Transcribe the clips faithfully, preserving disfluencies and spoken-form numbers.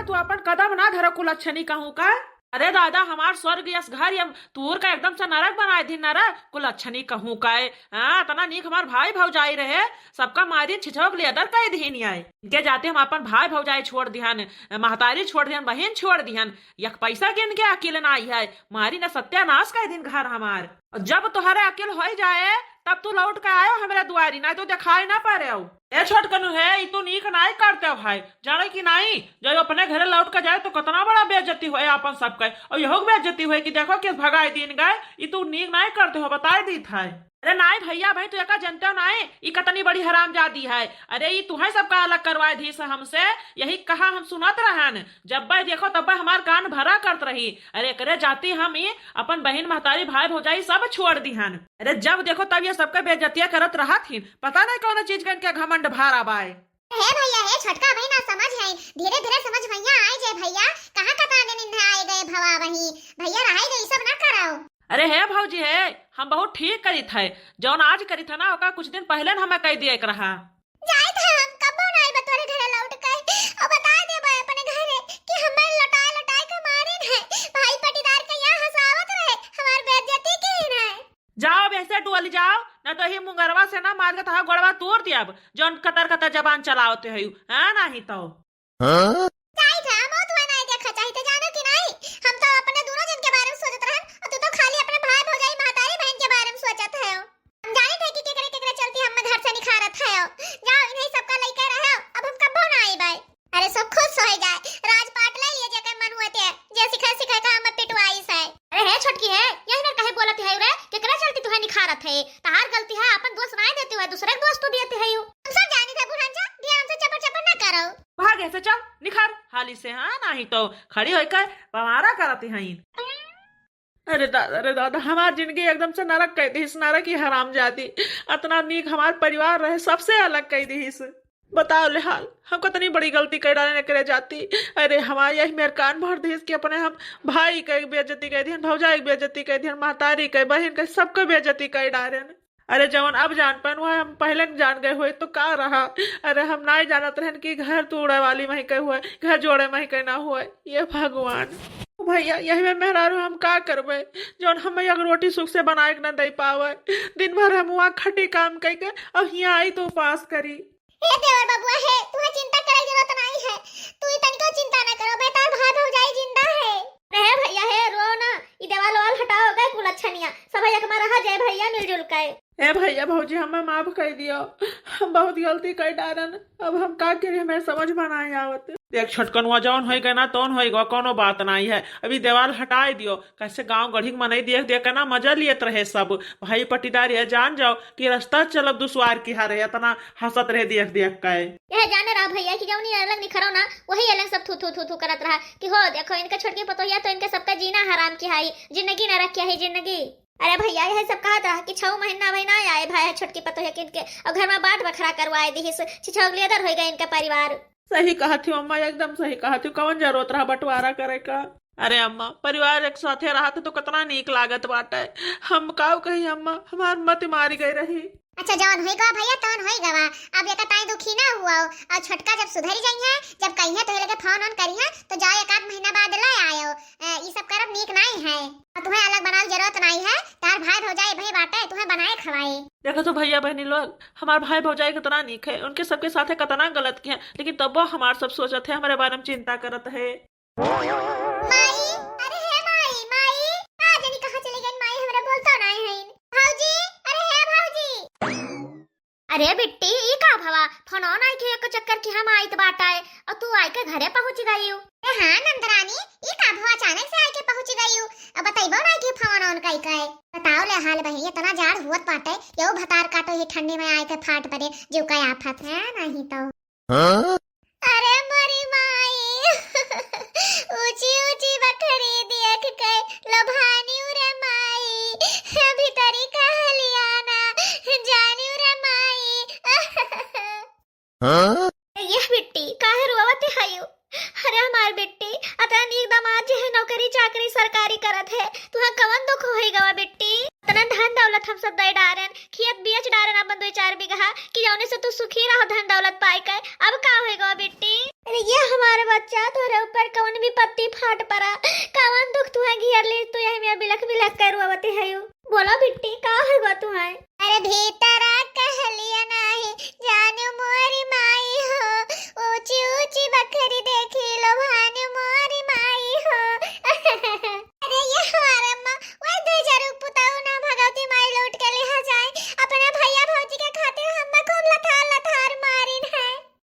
तू अपन कदम ना धरो कुलच्छनी कहूँ का। अरे दादा, हमार स्वर्ग यस घर ये तूर का एकदम से नरक बनाए दिन नरक, कुलच्छनी कहूँ का। हाँ, इतना नीक हमार भाई भौजाई रहे, सबका मारिन छिछोक लेदर कह दिहिन आए। इनके जाते हम अपन भाई भौजाई छोड़ दिहन, महतारी छोड़ दिहन, बहिन छोड़ दिहन, एक पैसा के इनके अकिल ना आई है, मारी न सत्यानाश कह दिन घर हमार। और जब तोहरे अकिल होई जाए, तब तू लौट के आयो हमरे दुआरी, नाहीं तो देखाई ना पड़े हो। ए छोटकनू है, ई तू नीक नाई करते हो भाई, जाने कि नाई, जब अपने घरे लौट के जाए तो कितना बड़ा बेइज्जती होए आपन सबके, और यहो के बेइज्जती होए कि देखो किस भगाई दिन गए, ई तू नीक नाई करते हो, बताई दीत है। अरे नाई भैया भाई, तू एका जनते हो नाई, ई कतनी बड़ी हरामजादी है। अरे ई तुहे सबका अलग करवाए दिहिस हमसे, यही कहा हम सुनत रहन, जब भाई देखो तब भाई हमार कान भरा करत रही। अरे एकरे जाती हम ई अपन बहिन महतारी भाई भौजाई सब छोड़ दिहन। अरे जब देखो तब ये सबका बेइज्जतिया करत रहत हिन, पता नहीं कौन चीज का इनके घमंड भारा बाय। हे भैया, हे छोटका भाई ना समझ है, धीरे धीरे समझ भैया आई जे भैया, कहाँ कता दिन इन्हें आए गए भवा वही भैया रहाई गई सब ना करो। अरे हे भौजी हे, हम बहुत ठीक करित है, जौन आज करित है ना ओका कुछ दिन पहले न हमें कह दिए के रहा। जाइत है हम कब्बो ना आइबे तोरे घरे लौट के, और बता देबे अपने घरे कि हमें लौटाए लौटाए के मारिन है, भाई पटीदार के यहाँ हंसावत रहे, हमार बेइज्जती की है। जाओ वैसे डुअली जाओ, न तो ही मुंगरवा से ना मार के तोहार गोड़वा तोड़ दियाब, जौन कतर कतर जबान चलावते है, हाँ नहीं तो। हाँ? चाही था, हम तो ना देखा चाही था, जानो कि नहीं? हम तो अपने दोनों जन के बारे में सोचत रहन, और तू तो खाली अपने भाई भौजाई महतारी बहन के बारे में सोचत है। हम जानित है कि केकरे केकरे चलती हम घर से निखारत है। जाओ, इन्हीं सबका लइका रहो, अब हम कब्बो ना आइबे। अरे सब खुश हो जाए, राजपाट ले लिए जेकर मन हुए ते, जे सिखाए सिखाए का हम पिटवाई से। अरे हे छोटकी हे, यही ना कहे बोलत है रे, केकरे चलती तुहे निखारत है? तहार गलती है, अपन दोष ना देते हुए दूसरे के दोष तू देते है। हम सब जानित है बुढ़ान जा, दिया हमसे चपर चपर ना करो। भाग ऐसे चल, निखार हाली से, हाँ, नहीं तो खड़ी होकर बवारा करती हैं। अरे दादा, अरे दादा, हमार जिंदगी एकदम से नरक कह दिहिस, नरक ही हरामजादी। अतना नीक हमार परिवार रहे, सबसे अलग कह दिहिस। बताओ ले हाल, हम कतनी बड़ी गलती कर डाले एकरे जाती। अरे हमार यही मेर कान भर दिहिस कि अपने हम भाई के बेइज्जती कर दिहन, भौजाई के बेइज्जती कर दिहन, महतारी के, बहिन के, सबके बेइज्जती कर डालेन। अरे जवन अब जान पाएन, वह हम पहले न जान गए होइत तो का रहा। अरे हम नाई जानत रहन कि घर तोड़े वाली मही के हुए, घर जोड़े मही के ना हुए। ये भगवान। भैया, यही में मेहरारू हम का करबे, जौन हम एक रोटी सुख से बनाए के ना दे पावे। दिन भर हम वहाँ खटी काम कई के, अब हियाँ आई तो उपास करी। हे देवर बबुआ हे, तुहे चिंता करे जरूरत नाई है, तू ई तनिको चिंता ना करो, बेटा भाई भौजाई जिंदा है। अरे हे भैया हे, रो ना, ई देवाल वाल हटाओ, गए कुलच्छनिया, सब एक में रहा जाए भैया मिलजुल के। ए भैया भौजी, हमें माफ कर दियो, हम बहुत गलती कर डारन, अब हम का करी, हमें समझ में नाई आवत। देख छोटकनुआ, जौन होई गए ना तौन होई गवा, कौनो बात नाई है, अभी देवाल हटाए दियो। कैसे गाँव गढ़ी के मनई देख देख के ना मजा लियत रहे सब। भाई पटीदार ये जान जाओ कि रास्ता चलब दुश्वार की हारे, इतना हंसत रहे देख देख के। यह जाने रहा भैया कि जौनी अलग निखरो ना, वही अलग सब थू थू थू थू करत रहा कि हो देखो इनके छोटकी पतोहिया तो इनके सबका जीना हराम की हाई, जिंदगी नरक की हाई जिंदगी। अरे भैया यह सब कहत रहा कि छह महीना भाई ना आए भाई है छोटकी पतोहिया के इनके, और घर में बाट बखरा करवाए दिहिस, छिछोक लेदर हो गए इनका परिवार। सही कहत हो अम्मा, एकदम सही कहत हो, कवन जरूरत रहा बंटवारा करे का? अरे अम्मा, परिवार एक साथे रहत तो कितना नीक लागत बाटे। हम काऊ कही अम्मा, हमार मति मारी गई रही। अच्छा, जौन होई गवा भैया, तौन होई गवा। अब एका ताई दुखी ना हुआ। और छोटका जब सुधरी जाइए, जब कहिए तो लगे फोन ऑन करिए, तो जाओ एक आध महीना बाद ले आयो। ए, ई सब करब नीक नाई है। और तुम्हें अलग बनावे जरूरत नाई है, तार भाई भौजाई भाई बाटे, तुम्हें बनाए खवाए। देखो तो भैया बहनी लोग, हमार भाई भौजाई कितना नीक है, उनके सबके साथे कितना गलत किया, लेकिन तब्बो हमार सब सोचत है, हमारे बारे में चिंता करत है। माई, अरे हे माई, माई, का जानी कहाँ चली गई माई, हमरा बोलता नाई है। भौजी, अरे हे भौजी। अरे बिट्टी, ई का भवा? फोन ऑन आई के एक चक्कर की हम आइत बाटा है, और तू आई के घरे पहुँच गई हो। ए हाँ नंदरानी, ई का भवा अचानक से आई के पहुँच गई हो? अब बताइबो नाई कि फोन ऑन कई के। बताओ ले हाल बही, इतना जाड़ हुअत बाटे, यो भतार काटो ही ठंडी में आए के फाट परे, जो का आफत है नहीं तो। हाँ? अरे मोरी माई, ऊंची ऊंची बखरी देख के लभानी रे माई, भीतरी कहलिया ना जानी रे माई। हाँ? ये बिट्टी, काहे रोवत हयू? अरे हमार बिट्टी, अतना नीक दामाद जे है, नौकरी चाकरी सरकारी करत है, तुहा कवन दुख होई गवा बिट्टी? अतना धन दौलत हम सब दे डारन, खेत बेच डारन अपन दो चार बीघा, कि जौने से तू सुखी रहो धन दौलत पाई के। अब का होई तोहरे ऊपर कवन विपत्ति फाट परा, कवन दुख तुहे घेर ली, तू यही में बिलख बिलख कर रोवत हयू। बोलो बिट्टी, का होइगा तुहे? अरे भीतरा कहलिया नाही, जानू मोरी माई हो, ऊंची ऊंची बखरी देखी लो भानु मोरी माई हो। अरे ये हमार अम्मा, वही दुई चार पुताऊ ना भगवती माई लौट के लिहा जाए, अपना भैया भौजी के खातिर हम खूब लथार लथार मारिन है।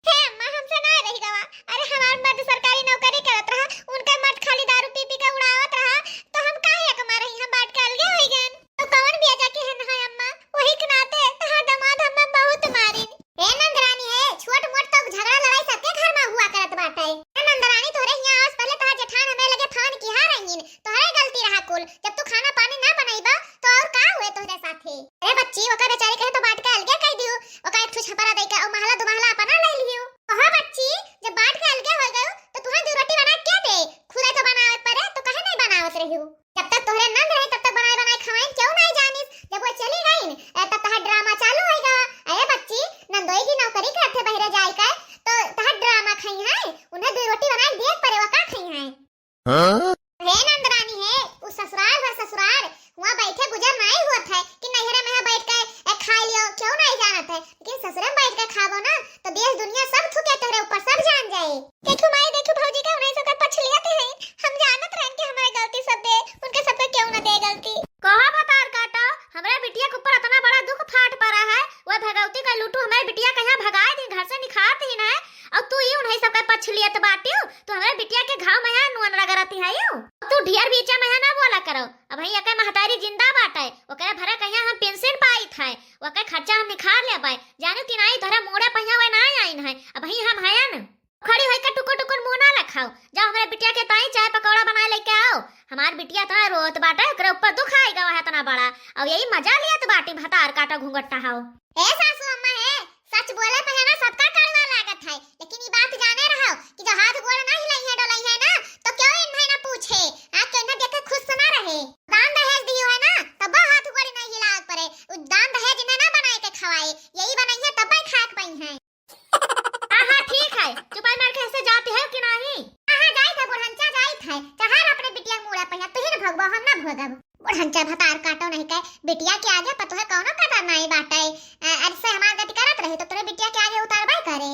हे अम्मा, हमसे ना रही गवा। अरे हमार मर्द सरकारी नौकरी करत रहा, उनका मर्द खाली दारू पी पी के उड़ावत रहा, तो हम काहे अकमा रही, हम बांट के अलगे होई गन। तो कौन बिया जाके है ना अम्मा, वही के नाते तहार दामाद हमें बहुत मारिन। ए नंदरानी है, छोट मोट तो झगड़ा लड़ाई सबके घर में हुआ करत बाटे। ए नंदरानी, तोहरे हियां आस पहले तहार जेठान हमें लगे फोन किहा रहीन, तोहरे गलती रहा कुल। जब तू खाना पानी ना बनइबा तो और का हुए तोहरे साथे? अरे बच्ची, ओकर बेचारी कहे तो बांट के अलगे कई दियो, ओका एक ठो छपरा दे के और महला दो महला अपना ले लियो। कहा बच्ची, जब बांट के अलगे हो गयो तो तुहा दो रोटी बना के दे, खुदे तो बनावे पड़े तो कहे नहीं बनावत रहियो? जब तक तोहरे नंद रहे तब तक बनाए बनाए खवाइन क्यों नहीं जानिस, जब वो चली गई ए, तब तहार ड्रामा चालू होइगा। अरे बच्ची, नंदोई की नौकरी करते बहरे जाए का तो तहार ड्रामा खाई है, उन्हें दो रोटी बनाए दिए पड़े, वो का खाई है? हाँ? हे नंदरानी है, उ ससुरार है ससुरार, वहाँ बैठे गुजर नहीं होत है कि नैहरे में यहाँ बैठ के ए, खा लियो, क्यों नहीं जानत है, लेकिन ससुरे में बैठ के खाबो ना तो देश दुनिया सब थूके तोहरे ऊपर, सब जान जाए। देखो माई, देखो भौजी का उन्हें सबका पछ लिया थे हैं, हम जानत रहन कि हमारे गलती सब दे, उनके सबका क्यों ना दे गलती। कहा भतार काटा, हमरे बिटिया के ऊपर इतना बड़ा दुख फाट पड़ा है, वह भगवती का लूटू हमारे बिटिया के यहाँ भगाए दी, घर से निखार दी ना, और तू ही उन्हें सबका पछ लियत बाटियो, तू हमरे बिटिया के घाव में है नून रगड़ती है यू। तू ढेर बीचा में है ना बोला करो, अब ही एके महतारी जिंदा बाटे, ओकरे भरे कहिया हम पेंशन पाई थे, ओकर खर्चा हम निखार ले पाए, जानो कि नहीं तोहरा मूड़े पहिया वे ना आइन है, अब ही हम हयन। खड़ी होइके टुकुर टुकुर मुंह ना रखाओ, जाओ हमरे बिटिया के ताई चाय पकौड़ा बनाए लेके आओ, हमार बिटिया इतना रोत बाटे, ओकरे ऊपर दुख आइगा वह इतना बड़ा, और यही मजा लियत बाटी भतार काटा घूंघट टहाओ। ए सासू अम्मा है, सच बोले पे है ना सबका कड़वा लागत है, लेकिन ये बात जाने रहो कि जो हाथ गोड़ ना हिलाई है डोलाई है ना, तो क्यों इन्हें ना पूछे, आ के इन्हें देख के खुश ना रहे। दान दहेज दियो है ना, तब हाथ गोड़ नहीं हिला पड़े, उ दान दहेज इन्हें ना बनाए के खवाए, यही बनाई है तब खाए के पाई है। हाँ हाँ ठीक है, चुपाई मार के ऐसे जाती है कि नहीं? हाँ हाँ जाइत है बुढ़नचा, जाइत है, चढ़ा अपने बिटिया मूड़ा पे, तू ही ना भगबो, हम ना भोगब। बुढ़नचा भतार काटो नहीं के, बिटिया के आगे पतोहे कौनो कदर नहीं बाटे। अ, अरे से हमार गति करत रही तो तोरे बिटिया के आगे उतारबे करे।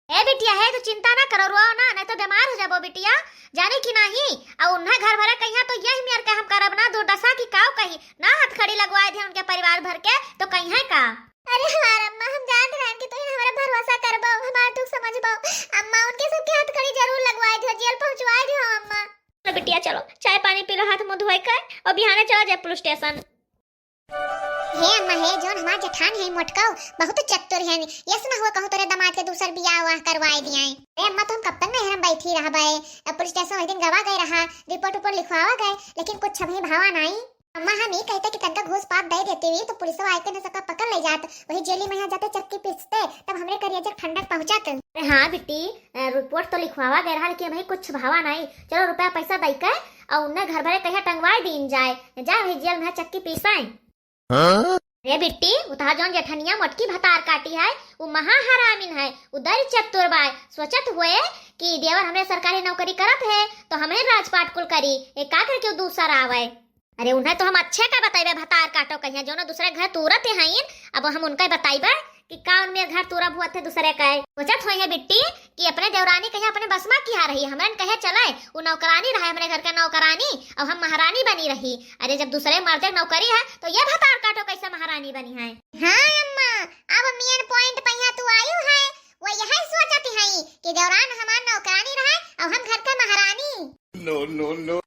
ए बिटिया है, तू चिंता ना करो, रोओ ना, नहीं तो बीमार हो जाबो बिटिया, जाने की नहीं। और उन्हें घर भरे कहिया तो यही मेर के हम करब ना, दुर्दशा की काव कही ना, हथकड़ी लगवाए दे उनके परिवार भर के, तो कही है का? अरे हमार अम्मा, हम जानत रहन कि तू ही हमारा भरोसा करबो, हमार दुख समझबो। अम्मा, उनके सबके हथकड़ी जरूर लगवाए दियो, जेल पहुंचवाए दियो अम्मा। चलो बिटिया, चलो, चाय पानी पी लो, हाथ मुंह धोए के, और बिहाने चला जाए पुलिस स्टेशन। हे अम्मा, हे जौन हमार जेठान है मोटकऊ, बहुत चतुर है, यस ना हुआ कहूँ तोरे दामाद के दूसर बियाह वाह करवाए दियाए। अरे अम्मा, तो हम कब तक नैहर में बैठी रहबे? अब पुलिस स्टेशन वही दिन गवा गए रहा, रिपोर्ट उपोर्ट लिखवावा गए, लेकिन कुछ अभी भावा नहीं। अम्मा, हम ई कहते कि तनका घूस पात दे देती हुई तो पुलिसवा आके न सका पकड़ ले जात, वही जेली में यहाँ जाते चक्की पीसते, तब हमरे करिया जर ठंडक पहुँचत। अरे हाँ बिट्टी, अ, रिपोर्ट तो लिखवावा गए रहा, लेकिन अभी कुछ भावा नहीं। चलो रुपया पैसा दई के और उन्हें घर भरे कहिया टंगवाए दीन जाए, जा वही जेल में चक्की पीसाए। हाँ? रे बिट्टी, उतहा जौन जेठनिया मोटकी भतार काटी है, उ महा हरामिन है, उ दर चतुर बाय, सोचत हुए कि देवर हमरे सरकारी नौकरी करत है, तो हमें राजपाट कुल करी, ए का करके उ दूसर आवे। अरे उन्हें तो हम अच्छे का बताइबे, भतार काटो कहिया, जौन दूसरे घर तूरत हईन, अब हम उनका बताइबे कि का उनमें घर तूरा भुआ थे दूसरे का। सोचत होई है बिट्टी कि अपने देवरानी कहिया अपने बस में किहा रही, हमरन कहे चले, उ नौकरानी रहे हमरे घर का नौकरानी, और हम महारानी बनी रही। अरे जब दूसरे मर्दे के नौकरी है तो ये भतार काटो कैसे महारानी बनी है? हाँ अम्मा, अब मेन पॉइंट पहिया तू आयु है, वो यही सोचत है कि देवरान हमार नौकरानी रहे और हम घर के महारानी। No, no, no।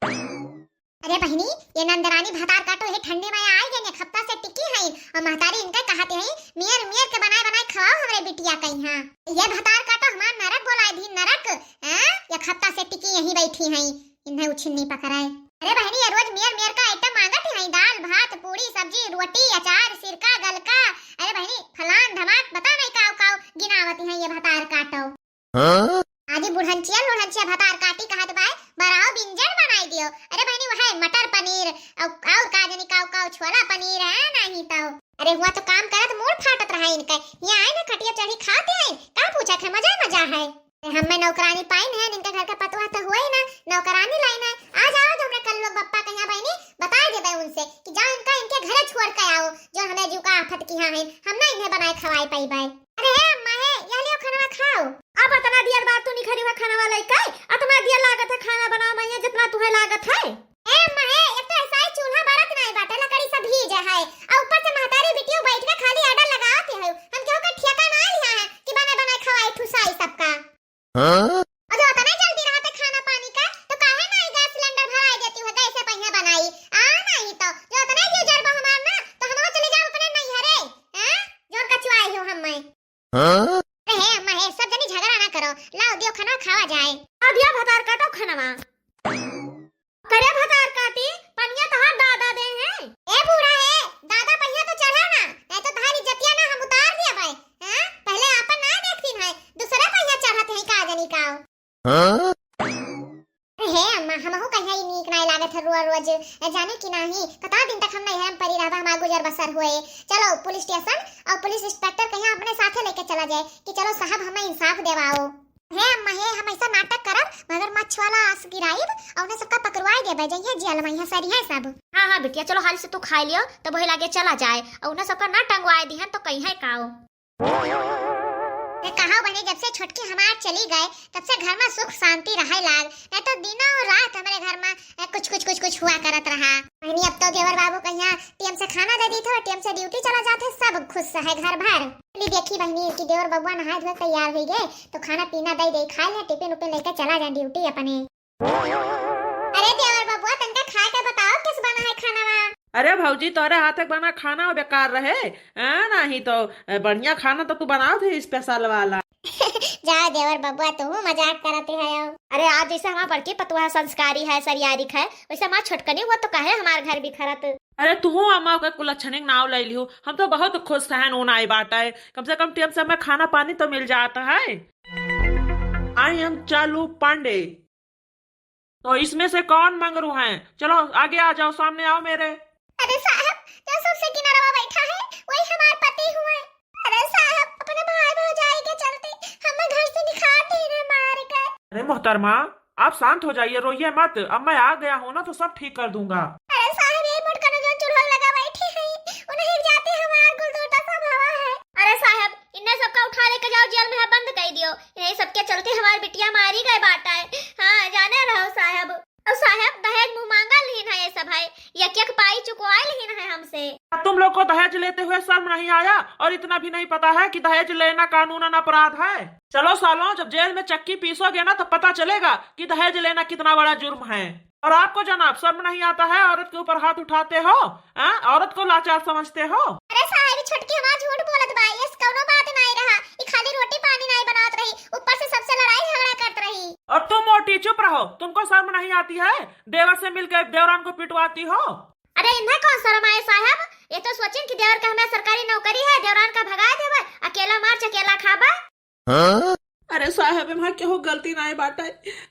अरे बहिनी, ये नंदरानी भतार काटो ये ठंडी में आई गई, एक हफ्ता से टिकी है और महतारी इनका कहते हैं, "मियर, मियर के बनाए, बनाए खवाओ हमरे बिटिया कहीं।" हाँ, ये भतार काटो हमार नरक बोलाए दी, नरक, हैं? एक हफ्ता से टिकी यहीं बैठी हैं, इन्हें उछिन्नी पकड़ाए। अरे बहिनी, ये रोज मियर, मियर का आइटम मांगत हैं, दाल, भात, पूड़ी, सब्जी, रोटी, अचार, सिरका, गलका। अरे बहिनी, फलान धमाक, बता नहीं काव, काव गिनावत हैं ये भतार काटो। हाँ? आजी बुढ़ंचिया लुढ़ंचिया भतार काटी कहत बाय, बराओ बिंजन बनाई दियो। अरे बहिनी, वह मटर पनीर, और, और का जानी काव काव छोला पनीर है, नहीं तो। अरे हुआ तो काम करत मूड़ फाटत रहा इनका। यहाँ आए ना खटिया चढ़ी खाते हैं, का पूछा है, मजा ही मजा है। हम मैं नौकरानी पाइन है, इनका घर का पतोह तो हुए ही ना, नौकरानी लाइन है। आज आओ जो हमरा कल लोग बप्पा कहिया बहिनी, बताइ देबे उनसे कि जाओ इनका इनके घरे छोड़ के आओ, जो हमें जीव का आफत किहा है, हम ना इन्हें बनाए खवाए पाइबे। अरे हे अम्मा हे, यह लियो खाना खाओ। अब अतना दियर बाद तू निखरी हुआ खाना वाला इकाई, अतना दियर लागत है खाना बनावे में, जितना तुहे लागत है। ए अम्मा हे, एक तो ऐसा ही चूल्हा बरत नाई बाटे, लकड़ी सब भीज है, और ऊपर से महतारी बिटियो बैठ के खाली order लगावत है। हम केहू का ठेका ना लिहा है कि बने बनाए खवाई ठुसाई सबका। हाँ? और जो अतना जल्दी रहते खाना पानी का, तो काहे ना ई गैस सिलेंडर भराई देती हो, गैस से पहिया बनाई। आ नहीं तो, जो अतना जीव जरबा हमार ना, तो हम चली जाओ अपने नैहरे, हैं? जोन कचुआई हो हम मैं। हाँ? अरे हे अम्मा हे, सब जनी झगड़ा ना करो, लाओ दियो खाना खावा जाए। आ दिया भतार काटो खानवा। करे भतार काटी, पनिया तहार दादा दे हैं। ए बूढ़ा हे, दादा पहिया तो चढ़ा ना, नहीं तो तहार इज्जतिया ना हम उतार दिया भाई। हाँ? पहले आपन ना देखती है, दूसरा पहिया चढ़त है का जनी का। हाँ? अरे हे अम्मा, हमहू कहिया ई नीक नाय लागत है रोज रोज। ए, जाने कि नाही, कता दिन तक हम नैहर में परी रहबा, हमार गुजर बसर होए। चलो पुलिस स्टेशन, और पुलिस इंस्पेक्टर कहिया अपने साथे लेके चला जाए कि चलो साहब हमें इंसाफ देवाओ। हे अम्मा हे, हम ऐसा नाटक करब, मगरमच्छ वाला आस गिराइब और उन्हें सबका पकड़वाए देबे, जइहे जेल में, यहाँ सरिहे सब। हाँ हाँ बिटिया, चलो हाल से तू खाई लियो, तो वही लागे चला जाए और उन्हें सबका ना टंगवाए दिहन तो कहीं है काओ। ए, कहा बने, जब से छोटकी हमार चली गए, तब से घर में सुख शांति रहे लाग, नहीं तो दिनों रात हमरे घर में, ए, कुछ कुछ कुछ कुछ हुआ करत रहा। बहनी, अब तो देवर बाबू कहिया टीएम से खाना दे दी थे, टीएम से ड्यूटी चला जाते, सब खुश है घर भर। ली देखी बहनी कि देवर बबुआ नहाए धोए तैयार हुई गए, तो खाना पीना दे दे, खा ले, टिफिन उफिन लेके चला जाए ड्यूटी अपने। अरे देवर बबुआ, तनका खाए के बताओ, किस बना है खाना वा? अरे भौजी, तोरे हाथ के बना खाना बेकार रहे, आ, नहीं तो, ए, बढ़िया खाना तो तू बनाओ थे स्पेशल वाला। जा देवर बबुआ, तू मजाक करते है। अरे आज जैसे हमार बड़की पतुआ संस्कारी है, सरियारिक है, वैसे हमार छोटकनी हुआ तो काहे हमार घर बिखरत। अरे तू अम्मा के कुलच्छनी के नाव ले लियो, हम तो बहुत खुश हैं, ऊ नाई बाटा है, कम से कम टेम से हमें खाना पानी तो मिल जाता है। I am चालू पांडे। तो इसमें से कौन मंगरू हैं? चलो आगे आ जाओ, सामने आओ मेरे। अरे साहब, जो सबसे किनारवा बैठा है, वही हमार पति हुए। अरे साहब, अपने भाई भौजाई के चलते हमें घर से निकाल दे रहे मार कर। अरे मोहतरमा, आप शांत हो जाइए, रोइए मत। अब मैं आ गया हूँ ना, तो सब ठीक कर दूंगा। अरे साहब, ये मोटकनो जो चूल्हो लगा बैठे हैं, उन्हें जाते हमार गुलदोटा सब हवा है। अरे साहब, इन्हें सबका उठा लेके जाओ, जेल में है बंद कर दियो। इन्हें सबके चलते हमार बिटिया मारी गए बाटा है। हाँ, जाने रहो साहब। और साहब, दहेज मुँह मांगा लीन है ये सब है, एक एक पाई चुकवाए लीन है हमसे। तुम लोग को दहेज लेते हुए शर्म नहीं आया और इतना भी नहीं पता है कि दहेज लेना कानूनन अपराध है? चलो सालों, जब जेल में चक्की पीसोगे ना, तब पता चलेगा कि दहेज लेना कितना बड़ा जुर्म है। और आपको जनाब, शर्म नहीं आता है? औरत के ऊपर हाथ उठाते हो, हाँ? औरत को लाचार समझते हो? अरे साहब, ई छोटकी हमार झूठ बोलत बा, ये कौनो बात नहीं रहा। ई खाली रोटी पानी नहीं बनात रही, ऊपर से सबसे लड़ाई झगड़ा करत रही। और तुम मोटी, चुप रहो, तुमको शर्म नहीं आती है देवर से मिलकर देवरान को पिटवाती हो? अरे इन्हें कौन शर्म आए साहब, ये तो सोचिन कि देवर का हमें सरकारी नौकरी है, देवरान का भगा देवे, अकेला मार अकेला खाबा। हाँ? अरे साहब, एमा केहू गलती नाई बाटे,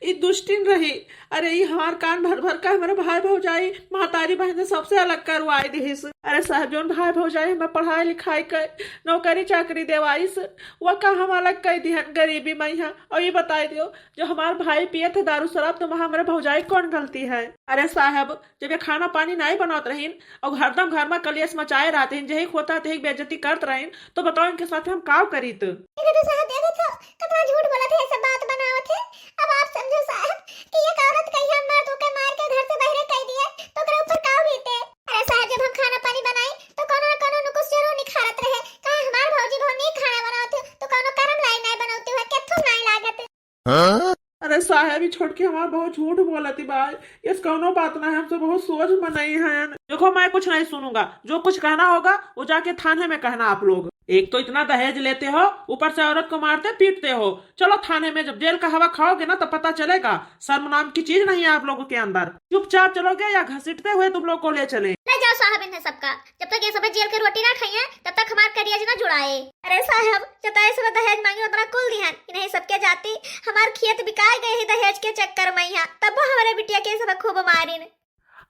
ई दुष्टिन रही। अरे ई हमार कान भर भर के हमरे भाई भौजाई, महतारी बहन से सबसे अलग करवाई दिहिस। अरे साहब, जौन भाई भौजाई हमें पढ़ाई लिखाई के नौकरी चाकरी देवाइस, वो का हम अलग कर दिहन गरीबी में यहाँ। और ये बताई दियो, जो हमार भाई पियत है दारू शराब, तो वहाँ हमरे भौजाई कौन गलती है? अरे साहब, जब ये खाना पानी नाई बनावत रहीन और हरदम घर में कलेश मचाए रहत रहीन, जेही खोता तेही बेइज्जती करत रहीन, तो बताओ इनके साथ हम काव करीत? देखो तो साहब, देखो तो, कितना झूठ बोलत है, ये सब बात बनावत है। अब आप समझो साहब कि एक औरत कहिया मर्द ओके मार के घर से बहरे कर दिए, तो ओकरा ऊपर काव बीते? अरे साहब, जब हम खाना पानी बनाई, तो कोनो न कोनो नुकुस जरूर निखारत रहे। कहा हमार भौजी बहुत नीक खाना बनावत हो, तो कोनो करम लाई नाई बनावत हो, केथू नाई लागत। हाँ? अरे साहब, ई छोटकी हमार बहुत झूठ बोलती बा। ये कौनो बात ना है, हम तो बहुत सोझ मनई हैं। देखो, मैं कुछ नहीं सुनूंगा, जो कुछ कहना होगा वो जाके थाने में कहना आप लोग। एक तो इतना दहेज लेते हो, ऊपर से औरत को मारते पीटते हो। चलो थाने में, जब जेल का हवा खाओगे ना, तब पता चलेगा शर्म नाम की चीज नहीं है आप लोगों के अंदर। चुपचाप चलोगे या घसीटते हुए तुम लोग को ले चले? ले जाओ साहब इन्हें सबका, जब तक ये सब जेल के रोटी ना खाइए, तब तक हमार करिया ना जुड़ाए। अरे साहब, जब तक ये सब दहेज मांगे, उतना कुल दिहन, इन्हें सबके जाती, हमार खेत बिकाए गए है दहेज के चक्कर में यहाँ, तब वो हमारे बिटिया के सब खूब मारिन।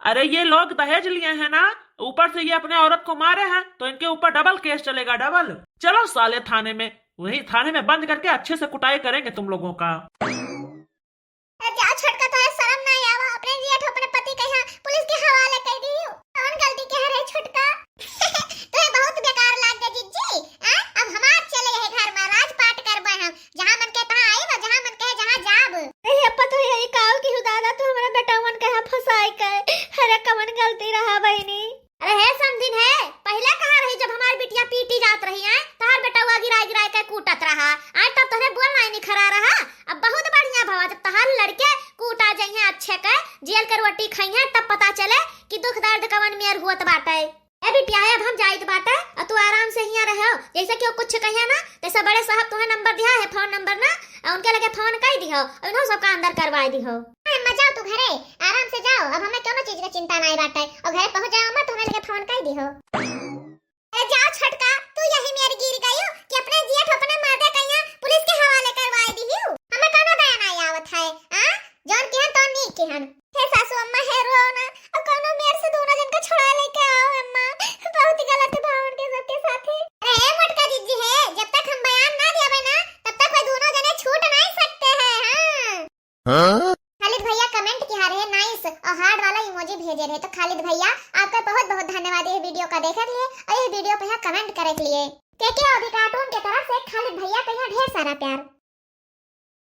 अरे ये लोग दहेज लिए हैं ना, ऊपर से ये अपने औरत को मारे हैं, तो इनके ऊपर डबल केस चलेगा, डबल। चलो साले थाने में। वही थाने में बंद करके अच्छे से कुटाई करेंगे तुम लोगों का। अरे जाओ छोटका, तोहे शर्म ना आवा? अपने जिया ठो अपने पति के यहाँ पुलिस के हवाले कर दियो। कौन गलती के रहे छोटका? तोहे बहुत बेकार लाग गए जिज्जी। आ? अब हमार चले है घर में, राजपाट करबे हम। जहाँ मन के तहाँ आइब, जहाँ मन के जहाँ जाब। ए अप्पा, तो यही काल की हो दादा, तू हमारे बेटवन के यहाँ फंसाई के। अरे कवन गलती रहा बहिनी? अरे हे समधिन हे, पहिले कहाँ रही जब हमार बिटिया पीटी जात रही है, तहार बेटवा गिराई गिराई के कूटत रहा। आज तब तोहरे बोलना ही निखरा रहा। अब बहुत बढ़िया भवा, जब तहार लड़के कूटा जइहें अच्छे के, जेल के रोटी खइहें, तब पता चले कि दुख दर्द कवन मेर होत बाटे। ए बिटिया हे, अब हम जाइत बाटे, और तू आराम से हियाँ रहो। जैसे केहू कुछ कहिया ना, तैसे बड़े साहब तोहे नंबर दिहा है, फोन नंबर ना, और उनके लगे फोन कर दिहो, और इन्हों सबका अंदर करवाई दिहो। हाँ, अम्मा जाओ तू घरे, आराम से जाओ, अब हमें कोनो चीज का चिंता नहीं बाटे, और घरे पहुँच जाओ अम्मा, तो हमें लगे फोन कर दिहो। अरे जाओ छोटका, तू यही मेर गिर गयो कि अपने जिया ठो अपने मर्दे कहिया पुलिस के हवाले करवाई दिहियो। हमें कोनो दया नहीं आवत है, आ? जौन किहन तौन नीक किहन। हे सासू अम्मा, हे रो ना, और कोनो मेर से दोनों जन का छुड़ा लेके आओ अम्मा, बहुत गलत भाव उनके सबके साथे। अरे ए मोटका जिज्जी हे, जब तक हम बयान ना देवे ना, तब तक वे दोनों जने छूट नहीं सकते हैं। हाँ। हाँ? खालिद भैया comment किहा रहे nice और heart वाला emoji भेजे रहे। तो खालिद भैया, आपका बहुत बहुत धन्यवाद ये video का देखे के लिए और ये video पे यहाँ comment करे के लिए। के के अभी cartoon के तरफ से खालिद भैया का यहाँ ढेर सारा प्यार।